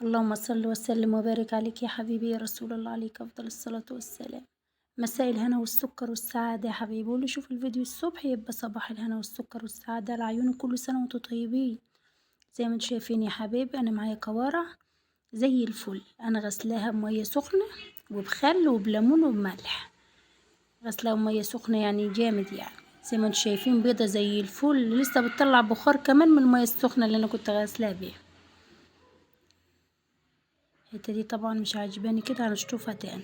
اللهم صل وسلم وبارك عليك يا حبيبي يا رسول الله، عليك أفضل الصلاة والسلام. مساء الهنا والسكر والسعادة يا حبيبي، واللي يشوف الفيديو الصبح يبقى صباح الهنا والسكر والسعادة على عيونه. كل سنة وانتم طيبين. زي ما انتم شايفين يا حبايبي أنا معايا كوارع زي الفل، أنا غسلاها بمية سخنة وبخل وبليمون وبملح، غسلاها بمية سخنة يعني جامد، يعني زي ما انتم شايفين بيضة زي الفل، لسه بتطلع بخار كمان من المية السخنة اللي أنا كنت غسلاها بيها. الحتة دي طبعا مش عاجباني كده، هنشطفها تاني.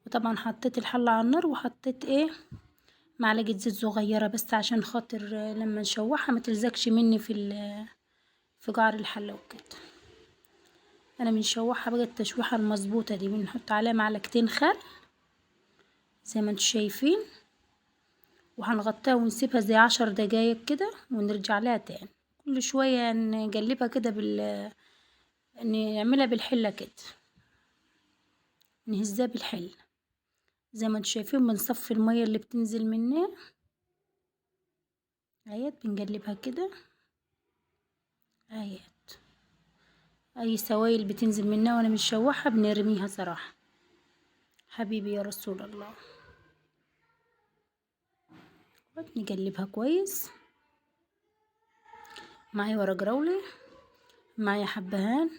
وطبعا حطيت الحلة على النار وحطيت ايه معلقة زيت صغيرة بس عشان خاطر لما نشوحها ما تلزقش مني في قعر الحلة وكده. انا بنشوحها بقى التشويحة المظبوطة دي، بنحط عليها معلقتين خل زي ما انتم شايفين، وهنغطيها ونسيبها زي 10 دقايق كده ونرجع لها تاني. كل شوية نقلبها كده نعملها بالحلة كده، نهزها بالحلة زي ما انتم شايفين. بنصفي المية اللي بتنزل منها اهيت، بنقلبها كده اهيت، اي سوائل بتنزل منها وانا بنشوحها بنرميها صراحة. حبيبي يا رسول الله، نقلبها كويس. معايا ورق راولي، معايا حبهان،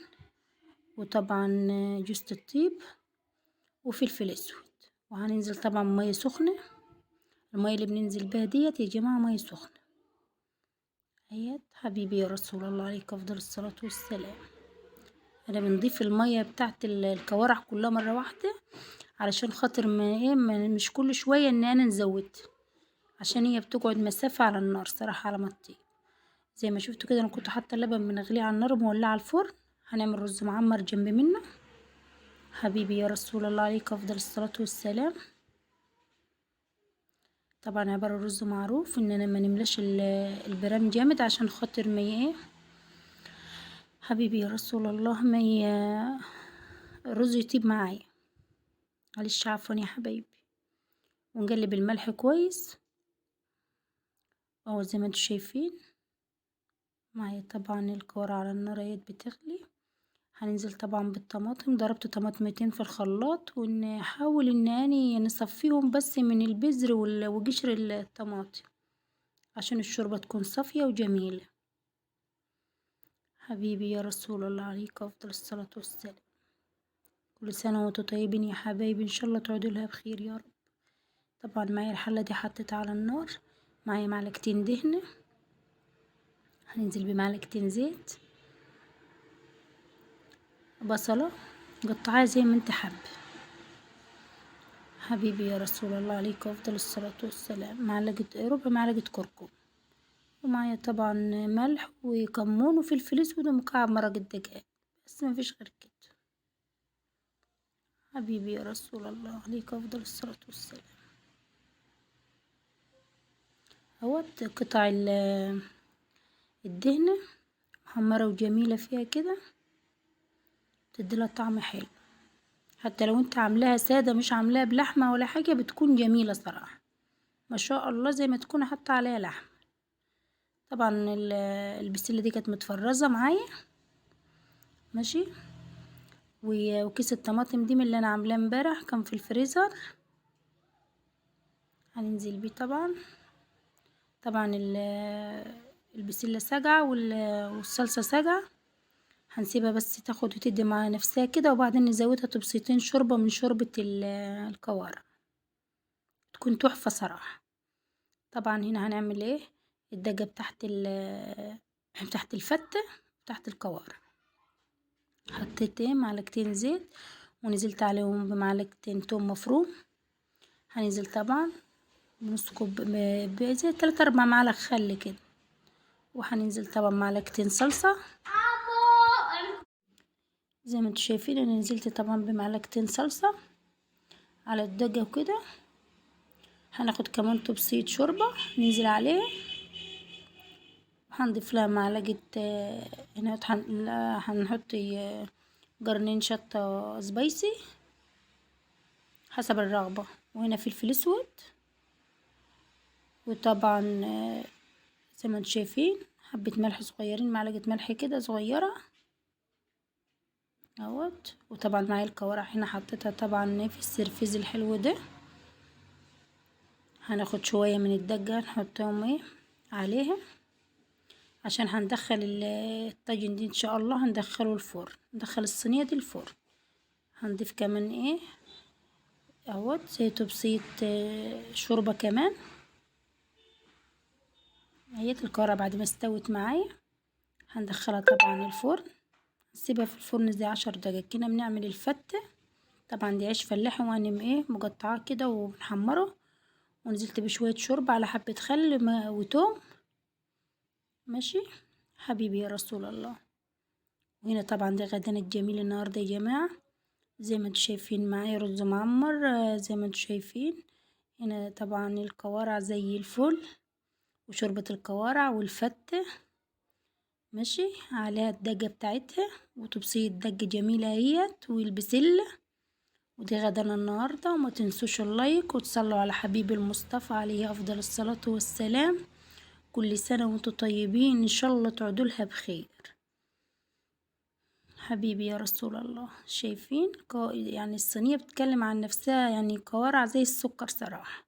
وطبعا جوزة الطيب، وفلفل اسود. وهننزل طبعا مية سخنة، المية اللي بننزل بها ديت يا جماعة مية سخنة اهيت. حبيبي يا رسول الله عليك افضل الصلاة والسلام. انا بنضيف المية بتاعت الكوارع كلها مرة واحدة علشان خاطر ما ايه ما مش كل شوية ان انا نزود، عشان هي بتقعد مسافة على النار صراحة على ما تطيب. زي ما شفتوا كده انا كنت حاطه اللبن بنغليه على النار ومولعه الفرن. هنعمل رز معمر جنب منه. حبيبي يا رسول الله عليك افضل الصلاة والسلام. طبعا عبارة الرز معروف ان انا ما نملاش البرام جامد عشان خاطر ما ايه حبيبي يا رسول الله ما الرز يطيب معايا. معلش عفوا يا حبايبي. ونقلب الملح كويس اهو زي ما انتم شايفين. معايا طبعا الكوارع على النار اهي بتغلي. هننزل طبعا بالطماطم، ضربت طماطمتين في الخلاط، ونحاول ان اني نصفيهم بس من البذر وقشر الطماطم عشان الشوربة تكون صافية وجميلة. حبيبي يا رسول الله عليك افضل الصلاة والسلام. كل سنة وانتم طيبين يا حبايبي، ان شاء الله تعودوا لها بخير يا رب. طبعا معايا الحلة دي حطيتها على النار، معايا معلقتين دهنة، هننزل بمعلقتين زيت، بصلة قطعها زي ما انت حابة. حبيبي يا رسول الله عليك افضل الصلاة والسلام. معلقة ربع معلقة كركم، ومعايا طبعا ملح وكمون وفلفل اسود ومكعب مرق الدجاج، بس ما فيش غير كده. حبيبي يا رسول الله عليك افضل الصلاة والسلام. اهوت قطع الدهنة محمرة وجميلة فيها كده، بتديلها طعم حلو. حتى لو انت عاملاها سادة مش عاملاها بلحمة ولا حاجة بتكون جميلة صراحة، ما شاء الله زي ما تكون حاطة عليها لحمة. طبعا البسلة دي كانت متفرزة معايا ماشي. وكيس الطماطم دي من اللي انا عاملاه امبارح كان في الفريزر، هننزل بيه طبعا. طبعا البسلة ساقعة والصلصة ساقعة، هنسيبها بس تاخد وتدي مع نفسها كده، وبعدين نزودها طبسيتين شوربة من شوربة الكوارع، تكون تحفة صراحة. طبعا هنا هنعمل ايه الدجة بتاعت الفتة بتاعت الكوارع. حطيت ايه معلقتين زيت ونزلت عليهم بمعلقتين توم مفروم. هننزل طبعا بنص كوب زي 3 4 معالق خل كده، وهننزل طبعا معلقتين صلصة. زي ما انتم شايفين انا نزلت طبعا بمعلقتين صلصة على الدجة وكده. هناخد كمان طبسية شوربة ننزل عليها، وهنضيف لها معلقة هنا هنحط قرنين شطة سبايسي حسب الرغبة، وهنا فلفل اسود. وطبعا زي ما انتم شايفين حبة ملح صغيرين، معلقة ملح كده صغيرة. اهوت. وطبعا معايا الكوارع هنا حطيتها طبعا في السرفيز الحلو ده. هناخد شوية من الدقة نحطهم ايه عليها، عشان هندخل الطاجن دي ان شاء الله، هندخله الفرن، ندخل الصينية دي الفرن. هنضيف كمان ايه اهوت زي تبسيط شوربة كمان. اهيت الكوارع بعد ما استوت معايا هندخلها طبعا الفرن، نسيبها في الفرن زي 10 دقايق كده. بنعمل الفتة طبعا دي عيش فلاحي وهنم ايه مقطعاه كده وبنحمره، ونزلت بشوية شوربة على حبة خل وتوم. ماشي حبيبي يا رسول الله. وهنا طبعا ده غدانا الجميل النهارده يا جماعة، زي ما انتوا شايفين معايا رز معمر، زي ما انتوا شايفين هنا طبعا الكوارع زي الفل، وشوربة الكوارع والفتة ماشي عليها الدقة بتاعتها، وتبسية دقة جميلة اهيت، والبسلة. ودي غدانا النهاردة. وما تنسوش اللايك وتصلوا على حبيب المصطفى عليه أفضل الصلاة والسلام. كل سنة وانتوا طيبين، إن شاء الله تعودوا لها بخير حبيبي يا رسول الله. شايفين يعني الصينية بتتكلم عن نفسها، يعني كوارع زي السكر صراحة.